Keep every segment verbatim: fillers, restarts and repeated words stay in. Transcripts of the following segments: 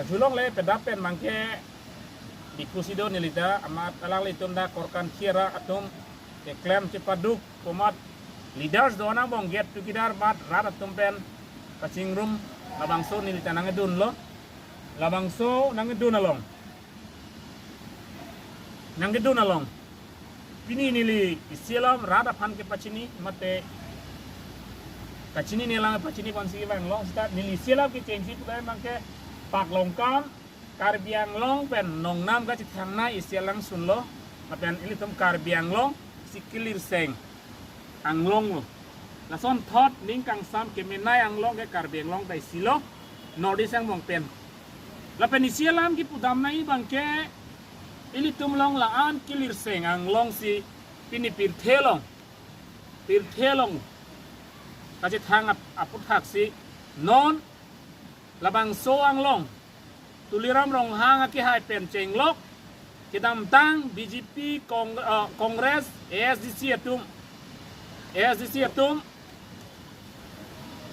Julong le pedap pen mangke Diphu si do nelita amat alanglitum dak Korkanthi arat atum keklem chepaduk komat leaders do anang bong get together mat rat atum pen kachingrum labangso nelita nangkedunlo. Labangso nangkedun along. Nangkedun along. Pini neli isi alam rat aphan kepachini mate kachinine lang pachini ponsi vanglo sita neli isi alam kechengsi pudai mangke Paklongkam Karbi Anglong pen nongnam kachethang na isi alangsunlo lapen ilitum Karbi Anglong si kelirseng anglong lo. Lason thot ning kangsam kemenei anglong ke Karbi Anglong ta isi lo, North East angbong pen. Lapen isi alam kipudam nai bangke ilitum along la-an kelirseng anglong si pini pirthe along, pirthe along kachethang ap-, aputhak si non labangso anglong Tuliram Ronghang akehai pen chenglok kedamtang B J P, Cong-, eh, Congress, A S D C atum, A S D C atum,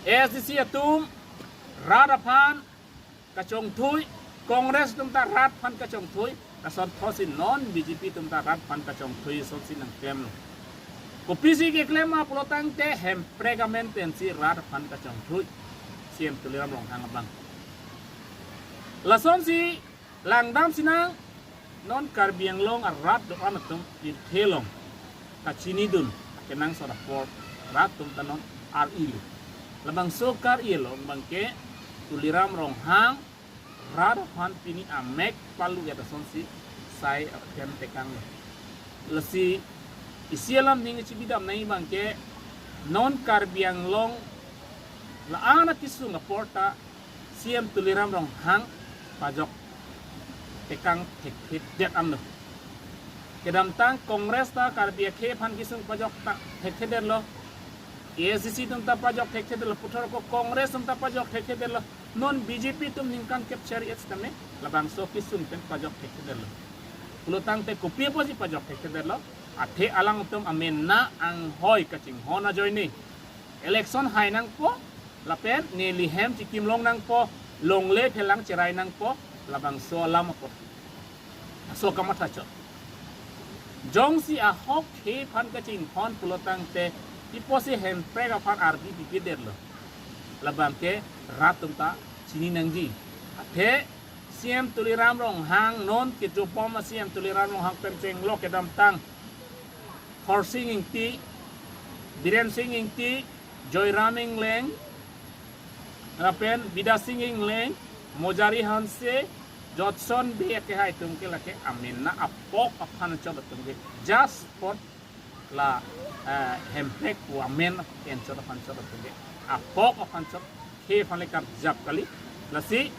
A S D C atum rat aphan kachongthui, Congress atum ta rat aphan kachongthui, lason thot si non B J P atum ta rat aphan kachongthui asonsi nangklemlo. Kopisi keklem ma pulotangte Hemprek amen pensi rat aphan kachongthui C M Tuliram Ronghang abang. Lasonsi langdam sinang non Karbi Anglong arat do-an atum pirthe along kachinidun akenangsot apor rat atum ta non ar-ilo. Labangso kar-i along bangke Tuliram Ronghang rat aphan pini amek palu ya asonsi sai aken tekanglo. Lasi isi alam ning chibidam nai bangke non Karbi Anglong la-an akesung apor ta C M Tuliram Ronghang pajok tekang thekthedet anlo. Kedamtang Congress ta Karbi akhei aphan kesung pajok ta thekthedetlo. A S D C atum ta pajok thekthedetlo. Puthot ko Congress atum ta pajok thekthedetlo. Non B J P atum ningkan kep chari et tame labangso kesung pen pajok thekthedetlo. Pulotangte kopi apotsi pajok thekthedetlo. Athe alangtum amena anghoi kachinghon ajoine election hai nangpo, lapen neli hem chikim long nangpo, longle phelang cherai nangpo, labangso alam apot. Laso kamatha chot. Jongsi ahok khei aphan kachinghon pulotangte, iposi Hemprek aphan ardi pipidetlo. Labangke rat atum ta chini nangji. Athe C M Tuliram Ronghang non kejobom C M Tuliram Ronghang pen chenglok kedamtang Khorsing Ingti, Biren Sing Ingti, Joyram Ingleng, lapen Bidya Sing Ingleng, Mojari Hanse, Jotson Bey akehai atum ke lake amena apok aphan chot atum ke just for la, eh, Hemprek pu amen pen chot aphan chot atum ke apok aphan chot khei aphan le karjap kali. Lasi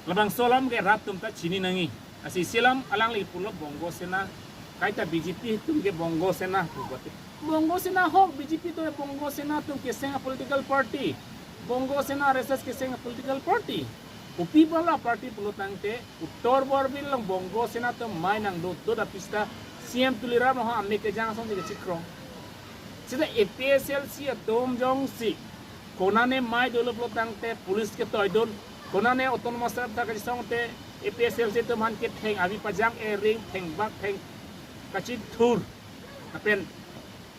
labangso alam ke rat atum ta chini nangji. Lasi isi alam alangli pulo Bongo Sena, kaita B J P atum ke Bongo Sena pu bote. Bongo Sena ahok, B J P atum Bongo Sena atum keseng a political party. Bongo Sena R S S keseng a political party. Kopi apot la party pulotangte Uttar Borbil along Bongo Sena atum mei nangdodun aphi seta C M Tuliram Ronghang amek kejang asonsi kechikrong. Seta A P H L C atum jongsi konane mei dolo pulotangte police ketoidun, konane autonomous ta kachisongte A P H L C atum aphan ketheng avi pajang, ering, thengbak, theng kachithur. Lapen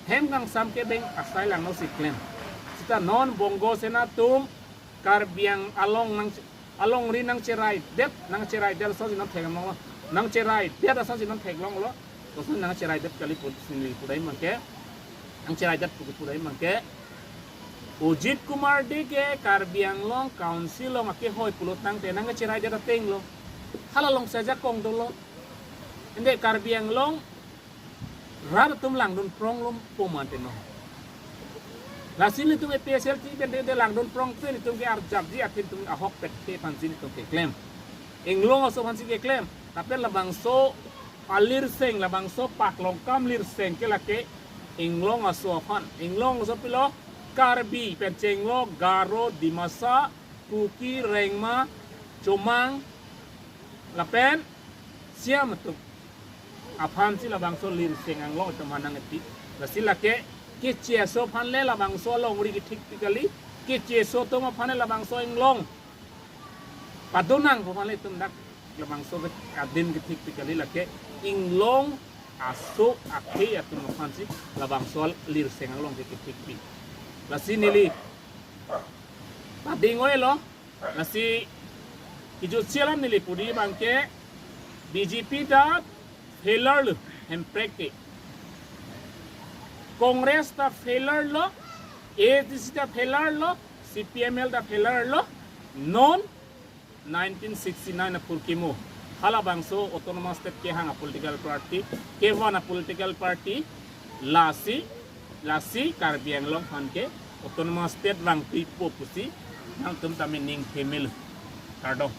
hem kangsam kebeng asai langno si klem. Seta non Bongo Sena atum Karbi Anglong nang, alongri nangcheraidet, nangcheraidet asonsi non theklonglo. Nangcheraidet asonsi non theklonglo. Koson nangcheraidet kali pu neli pudai mangke. Nangcheraidet pu pudai mangke. Ajit Kumar Dey ke Karbi Anglong Council along akehoi pulotangte nangcheraidet atenglo. Hala alongsi ajakong dolo. Ante Karbi Anglong rat atum langdun pronglo pu mate non. Lasi nelitum A P H L C pen de langdun prong pen nelitum ke arjapji, athe nelitum ahokpet ke aphansi nelitum keklem. Inglong aso aphansi keklem. Lapen labangso alirseng, labangso Paklongkam lirseng ke lake Inglong aso aphan. Inglong aso pilo Karbi pen chenglok Garo, Dimasa, Kuki, Rengma, Chomang, lapen Siam atum aphansi labangso lirseng anglong atum aphan nangketip. Lasi lake Keche aso aphan le labangso alongri kethik ti kali. Keche aso atum aphan le labangso Inglong padonang pu aphan le itum dak labangso ke adin kethikpi kali, lake inglong aso akhei atum aphansi labangso alirseng along ke kethikpi. Lasi neli pading-oilo, lasi kejutsi alam neli pudi abang ke B J P ta failure lo, Hemprek ke. Congress ta failure lo, A D C ta failure lo, C P M L ta failure lo, non nineteen sixty-nine apor kimo halabangso autonomous state kehang a political party, kevan a political party, lasi, lasi Karbi Anglong aphan ke autonomous state vangpipo pusi nangtum tame ning themil. Kardom.